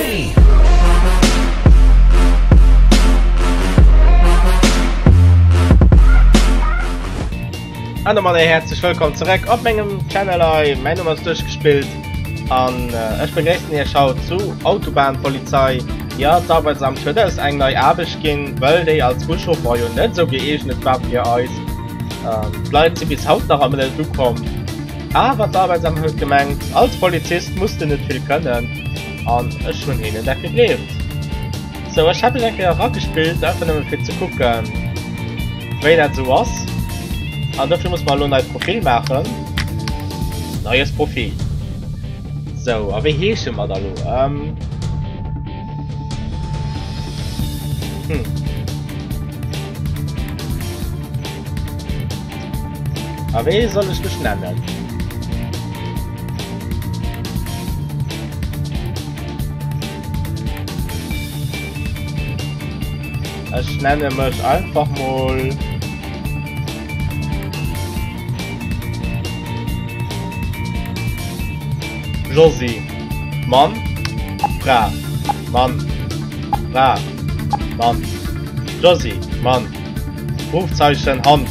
me. An domat häerzlech wëllkomm zeréck op mengem Channel hei. Mäin Numm ass Duerchgespillt an ech begréissen iech haut zu Autobahnpolizei. Ja, d'Arbeitsamt huet eis eng nei Aarbecht ginn, well déi als Buschauffer jo net esou gëeegnet war fir eis. D'Leit si bis haut nach ëmmer net ukomm. Awer d'Arbeitsamt huet gemengt, als Polizist muss de net vill kënnen, an ech hunn hinnen dat gegleeft. Sou, ech hat mech eng Kéier eragespillt, einfach nëmme fir ze kucken, wéi dat esou ass. An dofir muss mer elo e neit Profil maachen. Neues Profil. Sou, a wéi heesche mer da lo? Hm. A wéi soll ech mech nennen? Ech nenne mech einfach mol Josy. Mann, Fra, Mann, Fra, Mann, Josy, Mann. Rufzeichen Hans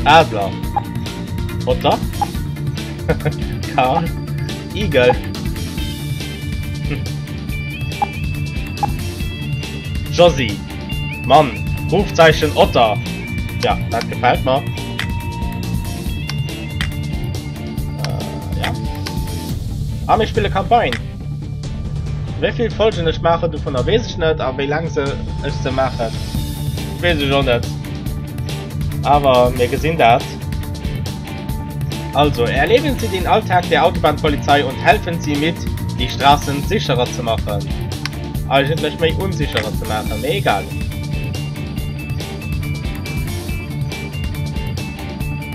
Adler Otter Karl Igel Josy Mann Rufzeichen Otter Ja, dat gefält mer. Äh, ja. Ah, mir spille Campagne. Wéi vill Folgen ech maachen, dovunner weess ech net a wéi laang se ech se maachen, weess ech och net. Awer mir gesinn dat. Also, erleben Sie den Alltag der Autobahnpolizei und helfen Sie mit, die Straßen sicherer zu machen. Eigentlech méi unsicherer ze maachen, mee egal.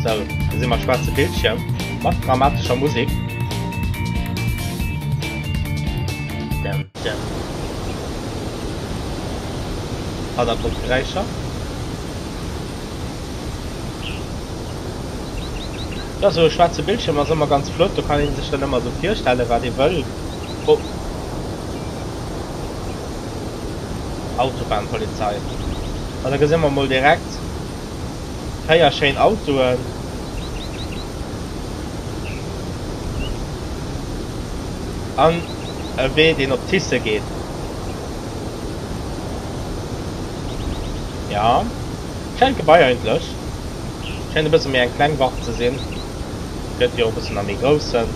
Sou, do si mer schwaarze Bildschierm mat dramatescher Musek. Däm, däm. Hannergrondgeräischer. Jo, sou e schwaarze Bildschierm ass ëmmer ganz flott, do kann ee sech dann ëmmer sou virstellen, wat ee wëll. Oh. Autobahnpolizei. An da gesi mer mol direkt 4 schéin Autoen. An e Wee deen op Tisse geet. Ja, schéint Gebai eigentlech. Schéint e bësse méi eng kleng Wach ze sinn. Gëtt jo e bëssen a méi groussen.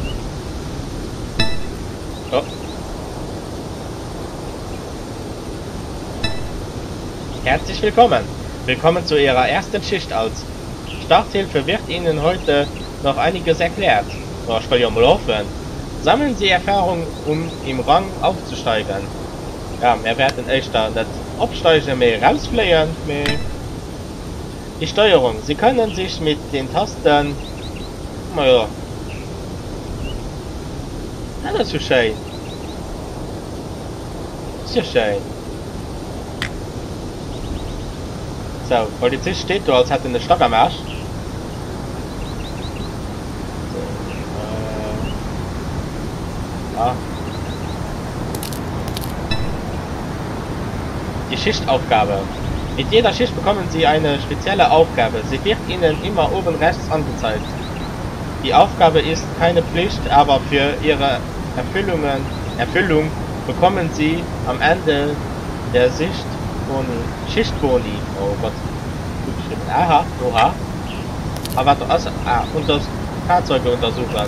Oh. Herzlich willkommen! Willkommen zu Ihrer ersten Schicht als Starthilfe wird Ihnen heute noch einiges erklärt. Oh, ech wëll jo emol hoffen. Sammeln Sie Erfahrung um im Rang aufzusteigen. Ja, mir wäerten éischter net opsteigen, mee erausfléien, mee. Die Steuerung, Sie können sich mit den Tasten. Majo. Dat ass jo schéin. Ass jo schéin. Sou, Polizist steet do als hätt en e Stack am Aarsch. Sou, äh, ah. Die Schichtaufgabe. Mit jeder Schicht bekommen Sie eine spezielle Aufgabe. Sie wird Ihnen immer oben rechts angezeigt. Die Aufgabe ist keine Pflicht, aber für Ihre Erfüllungen, Erfüllung bekommen Sie am Ende der Sichtboni, Schichtboni, oh Gott, gut geschrieben, aha, oha, a wat ass, ah, unter, Fahrzeuge untersuchen.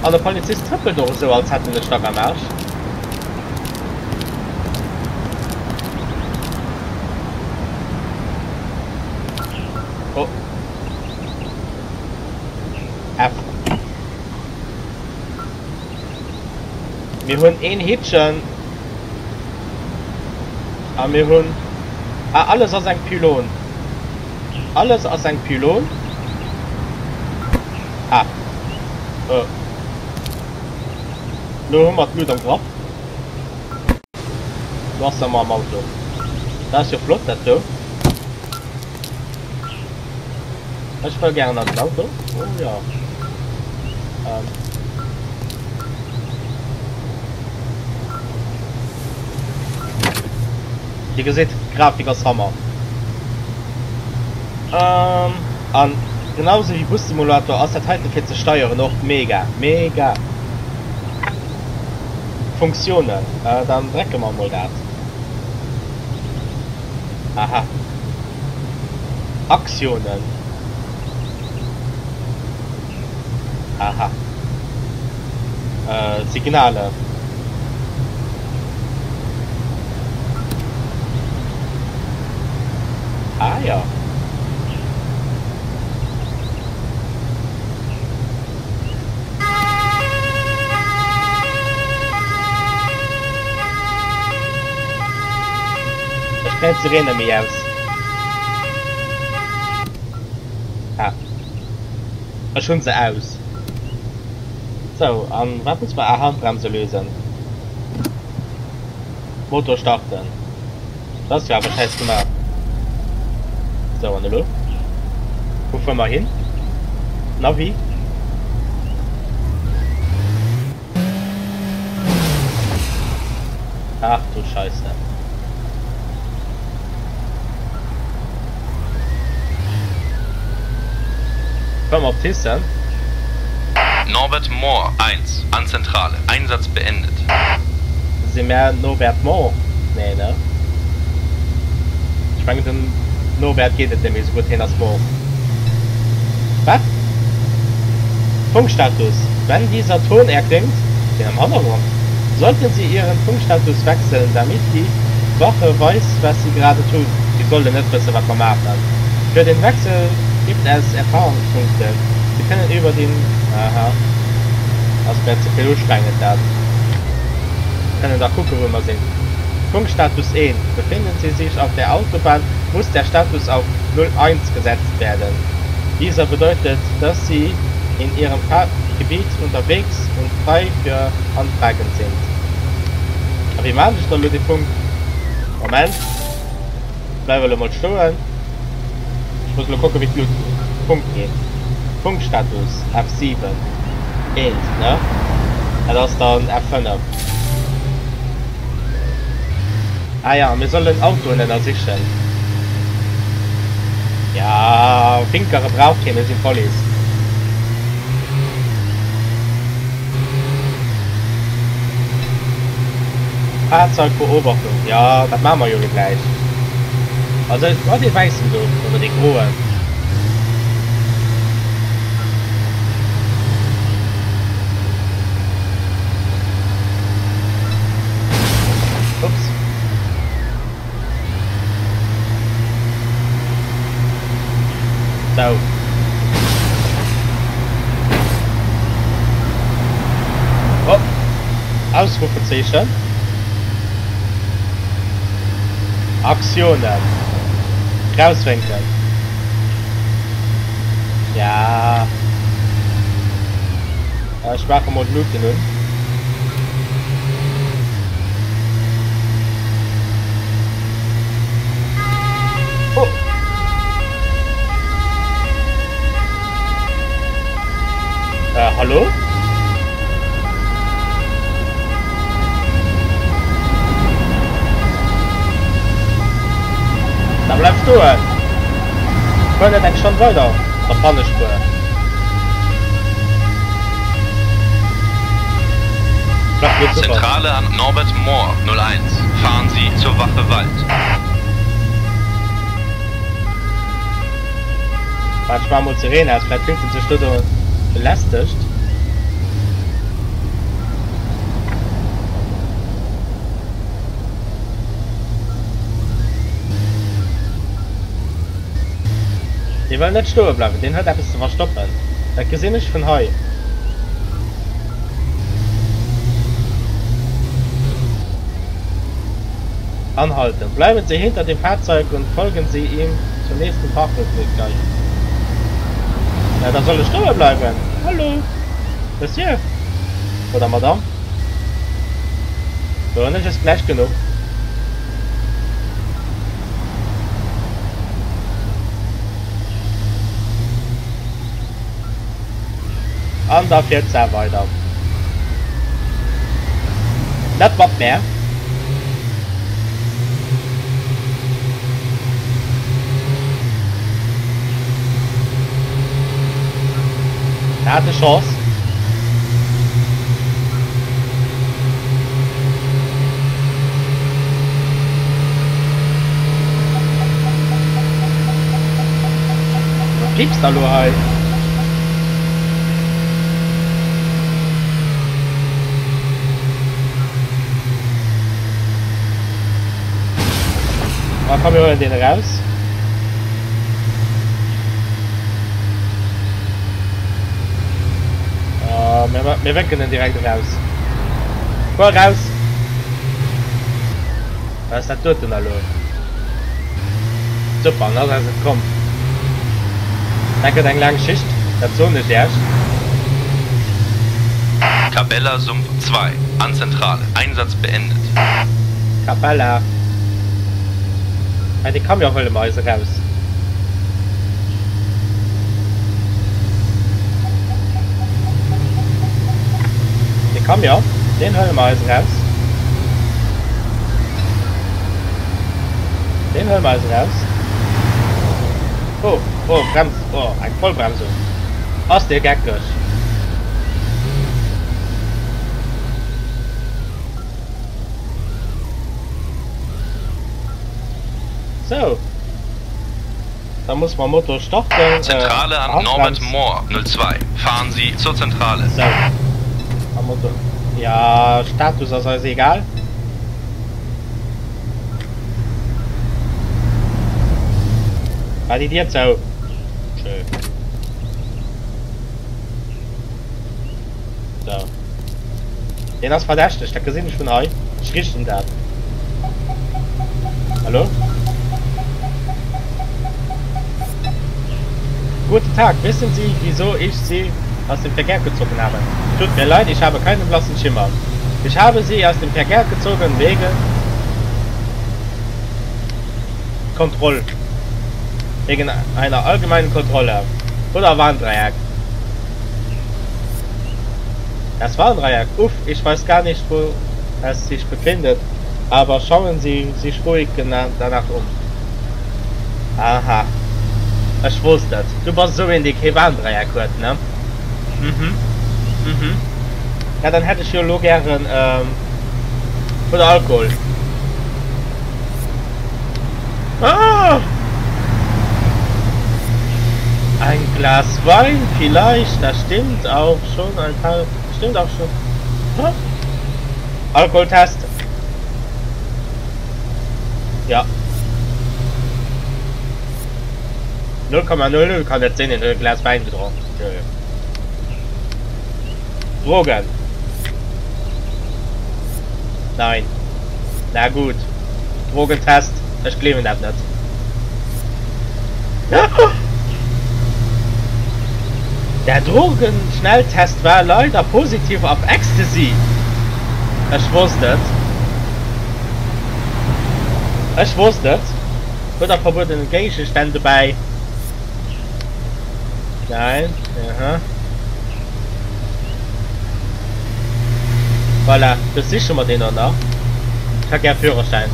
An de Polizist trëppelt och esou, als hätt en e Stack am Aarsch. Oh. F. Mir hunn een Hittchen. A mir hunn... Ah, alles ass eng Pylon. Alles ass eng Pylon. Ah. Oh. Lo hu mer d'Lut am Grapp. Lo ass se am Auto. Dat ass jo flott, dat do. Ech wëll gären an den Auto. Oh ja. Ähm. Dir gesitt, d'Grafik ass Hammer. An genau sou wéi Bus Simulator ass dat heiten fir ze steieren och mega, mega. Funktiounen, dann drecke mer mol dat. Aha. Aktiounen. Aha. Signale. Ah ja. Ech kréien d'Sireen net méi aus. Ah. Ech hunn se aus. Sou, an wat muss mer? Ah, Handbremse lösen. Motor starten. Dat ass jo awer schäiss gemaach. Sou, an elo? Wou fuere mer hin? Navi? Ach du Scheisse. Fuere mer op Thyssen? Norbert Mohr 1 an Zentrale, Einsatz beendet. Si mär Norbert Mohr? Nee ne? Ech mengen dem Norbert geet et net méi sou gutt, hien ass mort. Wat? Funkstatus, Wenn dieser Ton erklingt, den am Hannergrond, sollten Sie Ihren Funkstatus wechseln, damit die Wache weiß, was Sie gerade tun. Déi sollen net wëssen, wat mer maachen. Für den Wechsel gibt es Erfahrungspunkte. Sie können über den. Aha. Ass mär ze vill ustrengend dat. Kënnen da kucken, wou mer sinn. Funkstatus 1, Befinden Sie sich auf der Autobahn, muss der Status auf 01 gesetzt werden. Dieser bedeutet, dass Sie in Ihrem Gebiet unterwegs und frei für Anfragen sind. A wéi maan ech dann elo dee Funk? Moment, bleiw elo mol stoen. Ech muss elo kucken, wéi d'Lut Funk geet. Funkstatus, F7, eent, ne? Dat ass dann F5. Ah ja, mir sollen Autoen ënnersichen. Ja, Winkere brauch keen, mir sinn d'Police. Fahrzeugbeobachtung, jo, dat maache mer jo elo gläich. Also, oh, dee wäissen do, oder dee groen. Ups. Sou. Oh. Ausrufezeechen. Aktionen. Rauswénken. Ja. Ech maache mol d'Luuten un. Oh! Äh, hallo? Da bleif stoen! Fuer net eng Stonn weider op der Pannespuer. Klappt jo super. Zentrale an Norbert Mohr 01, fahren Sie zur Wache Wald. Waart, ech maache mol d'Sireen aus, vläit fillt en sech doduerch belästegt. Dee wëll net stoe bleiwen, deen huet eppes ze verstoppen. Dat gesinn ech vun hei. Anhalten. Bleiben Sie hinter dem Fahrzeug und folgen Sie ihm zur nächsten Parkmöglichkeit. Ja, da soll e stoe bleiwen. Hallo, Monsieur oder Madame. Do hunn ech es gläich genuch. An da fiert se weider. Net mat mär. Da hat e Chance. Wat piipst da lo hei? Ma komm mir huelen deen eraus. Mir wénken en direkt eraus. Fuer eraus! Wat ass dat doten elo? Super, an ass eis et komm. Dat gëtt eng laang Schicht, dat soen ech iech. Capella Sumpf 2 an Zentrale, Einsatz beendet. Capella, Hei, dee Camion huele mer eis eraus. Dee Camion, deen huele mer eis eraus. Deen huele mer eis eraus. Oh, oh, Brems, oh, eng Vollbremsung. Ass dee geckeg. Sou. Da muss mer Motor starten. Zentrale an Norbert Mohr 02, fahren Sie zur Zentrale. Sou. Am Motor. Ja, Status ass eis egal. War déi Dier zou? Schön. So. Deen ass verdächteg, dat gesinn ech vun hei. Ech richten dat. Hallo? Guten Tag, wissen Sie, wieso ich Sie aus dem Verkehr gezogen habe? Tut mir leid, ich habe keinen blassen Schimmer. Ich habe Sie aus dem Verkehr gezogen wegen Kontroll. Wegen einer allgemeinen Kontrolle. Oder Warndreieck. Das Warndreieck. Uff, ich weiß gar nicht, wo es sich befindet. Aber schauen Sie sich ruhig danach um. Aha. Ech wosst et. Du bass esou een, dee kee Warndreieck huet, ne? Mhm. Mhm. Ja, dann hätt ech jo elo gären, ähm, huet der Alkohol? Ah! Ein Glas Wein vielleicht, das stimmt auch schon ein paar, stimmt auch schon. Hm? Alkoholtest. Ja. 0,00 kann net sinn, en huet e Glas Wäin gedronk. Jo, jo. Drogen. Nein. Na gut. Drogentest. Ech gleewen dat net. Der Drogenschnelltest war leider positiv auf Ecstasy. Ech wosst et. Ech wosst et. Huet der verbueden Géigestänn dobäi? Nein. Aha. Voilà, duerchsiche mer deen och nach. Ech hätt gär Führerschäin.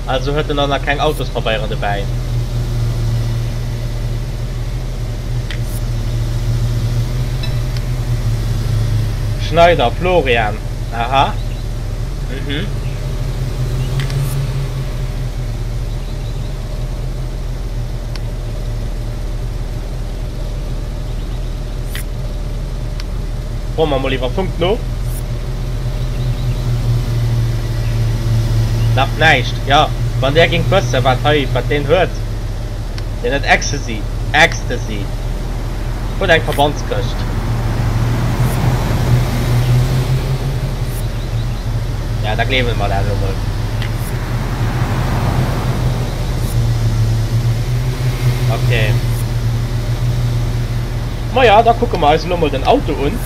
Also huet en och nach keng Autospabeieren dobäi. Schneider, Florian, aha, mhm. Froe mer mol iwwer Funk no. Nach näischt, jo, wann där géingt wëssen, wat hei, wat deen huet. Deen huet Ecstasy, Ecstasy, huet eng Verbandskëscht. Ja, da gleewe mer dat elo mol. Okay. Maja, da kucke mer eis elo mol den Auto un.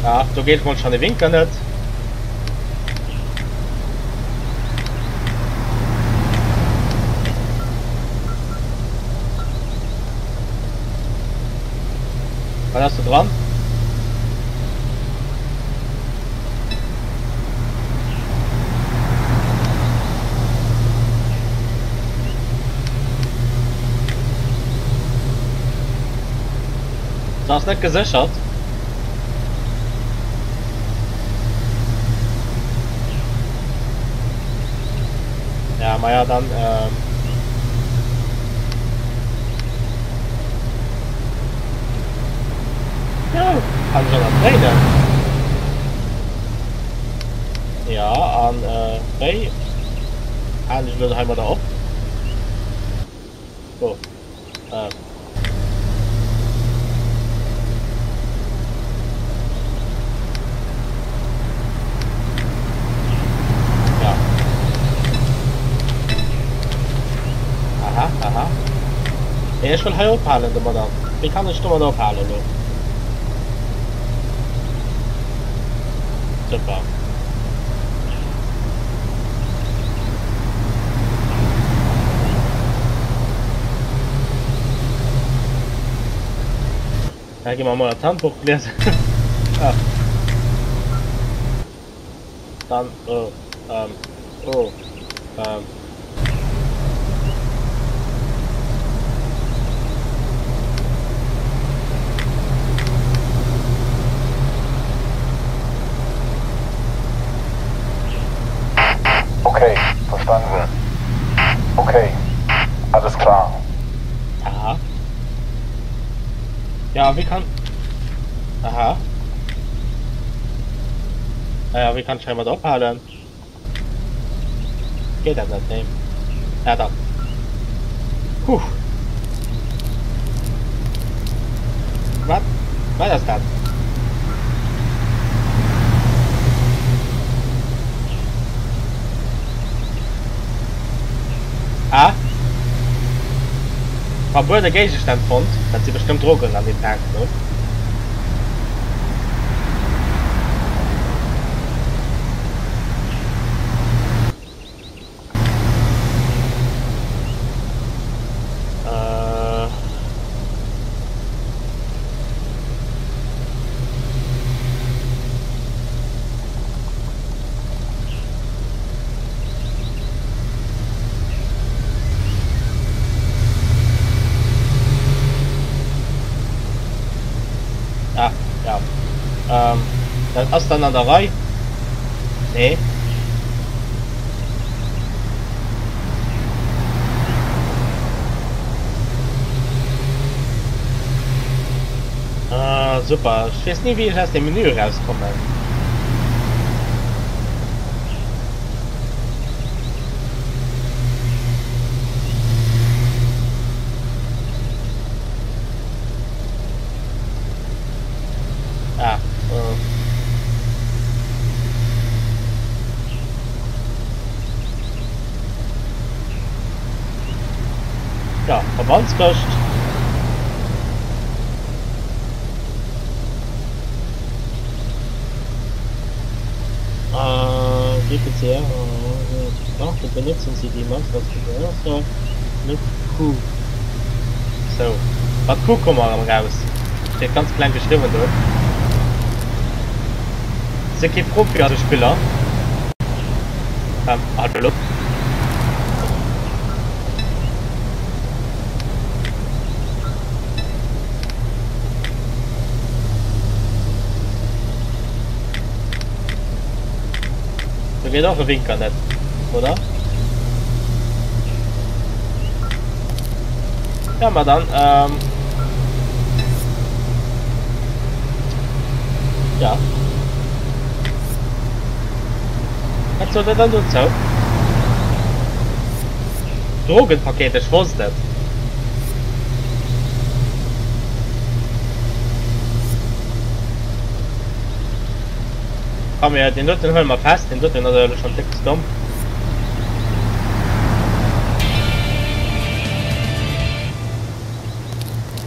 Ach, do geet mol schon de Winker net. Wat ass do dran? Se ass net geséchert. Ja, maja, dann, ähm. Ja, kann ich auch noch trainen. Ja, an, äh, wéi halen ech elo heimadder op? Oh, ähm. Ja. Aha, aha. Nee, ech wëll hei ophalen domadder. Wéi kann ech domadder ophalen elo? Super. Da gi mer mol an d'Handbuch liesen. Ah. Dann, oh, ähm, oh, ähm. Okay, verstanden. Okay, alles klar. Aha. Ja, wéi kann... Aha. Naja, wéi kann ech heimat ophalen? Geet dat net? Nee. Ja, dach. Huh. Wat? Wat ass dat? Ah. Verbuede Géigestänn fonnt. Dat si bestëmmt Drogen an deem Pak do. Äh. Ah, ja. Ähm, dat ass dann an der Rei. Nee. Ah, super. Ech weess ni wéi ech aus dem Menü erauskommen. Ah, oh. Ja, Verbandskëscht. Äh, GPCR, äh, benutzen Sie die Master mit Q. Sou, mat Q komme mer erëm raus. Steet ganz kleng geschriwwen do. Si kee Profi a Spiller. Ähm, hallo? Do geet och e Winker net, oder? Ja, ma dann, ähm... Ja. Wat sot der dann dozou? Drogenpaket, ech wosst et! Komm hier, deen doten huele mer fest, deen doten ass elo schon déck ze domm.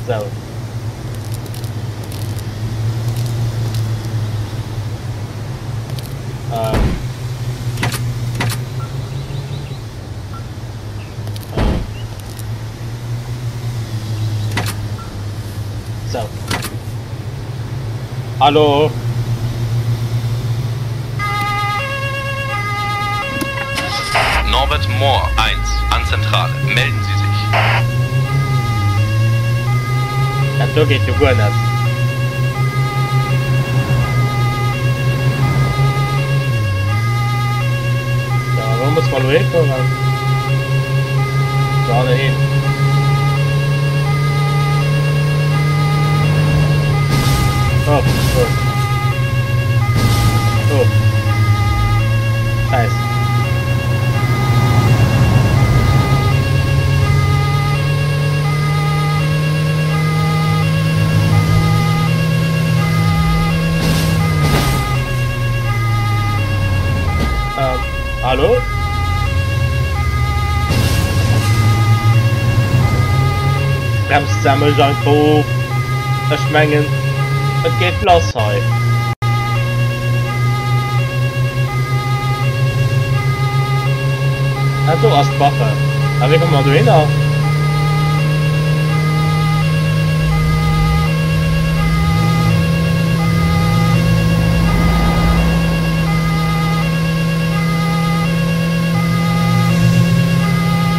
Sou. Ähm. Ähm. Sou. Hallo? Norbert Mohr 1 an Zentrale. Melden Sie sich. Dat do geet jo guer net. So, wou muss mer elo hifueren? Do hanne hin. Oh, oh. Oh. Scheiß. Ähm, hallo? Bremst se mech einfach of. Ech mengen, et geet lass hei. Dat do ass d'Wache. A wéi komme mer dohinner?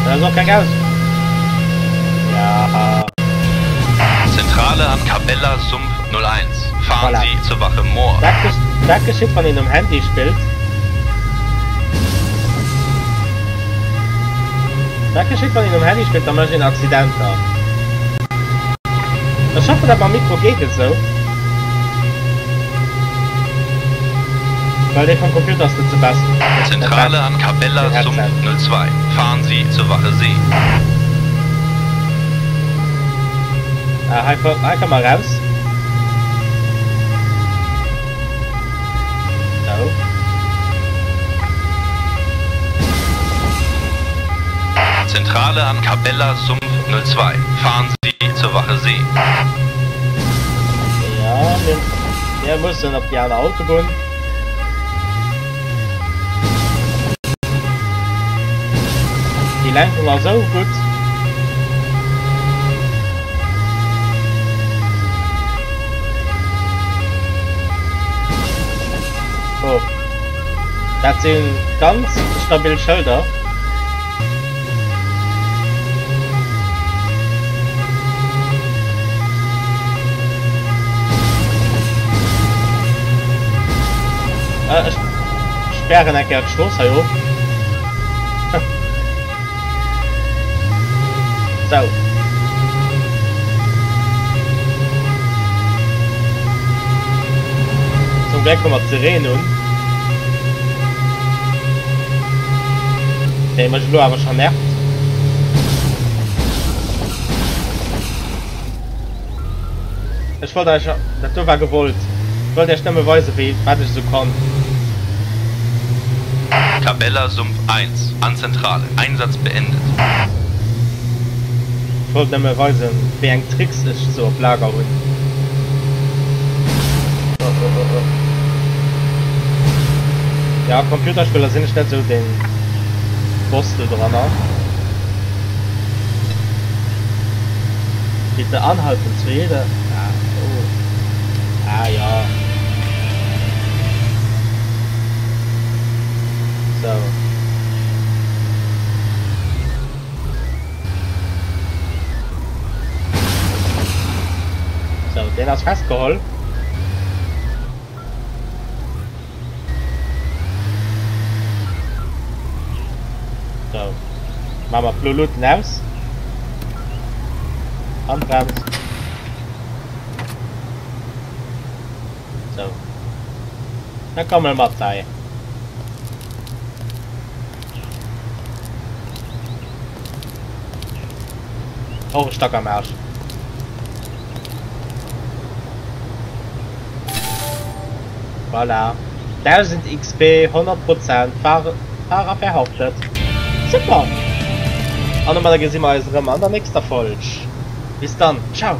Da ass och keng Aus. Ja. Zentrale an Cabella Sumpf 01, fahren Voilà. Sie zur Wache Moor. Dat, dat geschitt wann een um Handy spillt. Dat geschitt wann een um Handy spillt, da mécht een Accidenter. Ech hoffen dat mam Mikro geet esou. Well dee vum Computer ass net ze best. Zentrale an Cabella Den Sumpf Headset. 02, fahren Sie zur Wache See. Ah, hei, hei kann man raus. So. Zentrale an Cabella Sumpf 02, fahren Sie zur Wache See. Ja, mir, mir müssen op déi aner Autobunn. Déi Lenkung ass esou gutt. Oh. Dat si ganz stabil Schëlder. Äh, ech sperren eng Kéier d'Strooss hei of. Sou. Zum Gléck hu mer d'Sireen un. Déi mech elo awer scho nervt. Ech wollt eich, dat do war gewollt, ech wollt iech nëmme weisen, wéi, wat ech esou kann. Cabella Sumpf 1 an Zentrale, Einsatz beendet. Ech wollt nëmme weisen, wéi eng Tricks ech esou op Lager hunn. Oh, oh, oh, oh. Ja, Computerspiller sinn ech net esou den Boss do dranner. Bitte anhalten zu jeder ah oh ah ja so so den ass festgeholl. So. Machen wir blo Luten aus. Handbrems. So. Da komm mal mat hei. Och e Stack am Arsch. Voilà. 1000 XP, 100 Prozent, Fahrer verhaftet. Super! An domadder gesi mer eis erëm an der nächster Folg. Bis dann, ciao!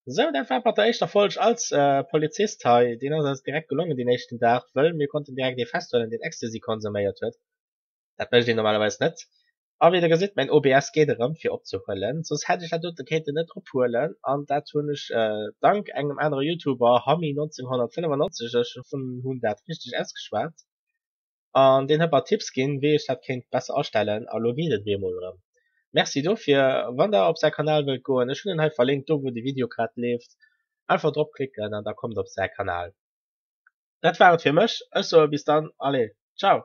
Sou, dat war mat der éischter Folg als Polizist hei. Deen ass eis direkt gelongen deen éischten Dag, wëll mir konnten direkt ee festhuelen, deen Ecstasy konsuméiert huet. Dat mécht een normalerweis net. A wéi der gesitt, mäin OBS geet erëm fir opzehuelen, soss hätt ech dat dote kéinten net ophuelen an dat hunn ech dank engem anere Youtuber, Hammy1995, ech hoffen hunn dat richteg ausgeschwat, an deen huet mer Tipps ginn, wéi ech dat kéint besser astellen a lo geet et op eemol erëm. Merci dofir. Wann der op säi Kanal wëllt goen, ech hunn en hei verlinkt, do wou de Video grad leeft, einfach drop klicken an da kommt op säi Kanal. Dat war et fir mech, ech soe bis dann, allez, ciao!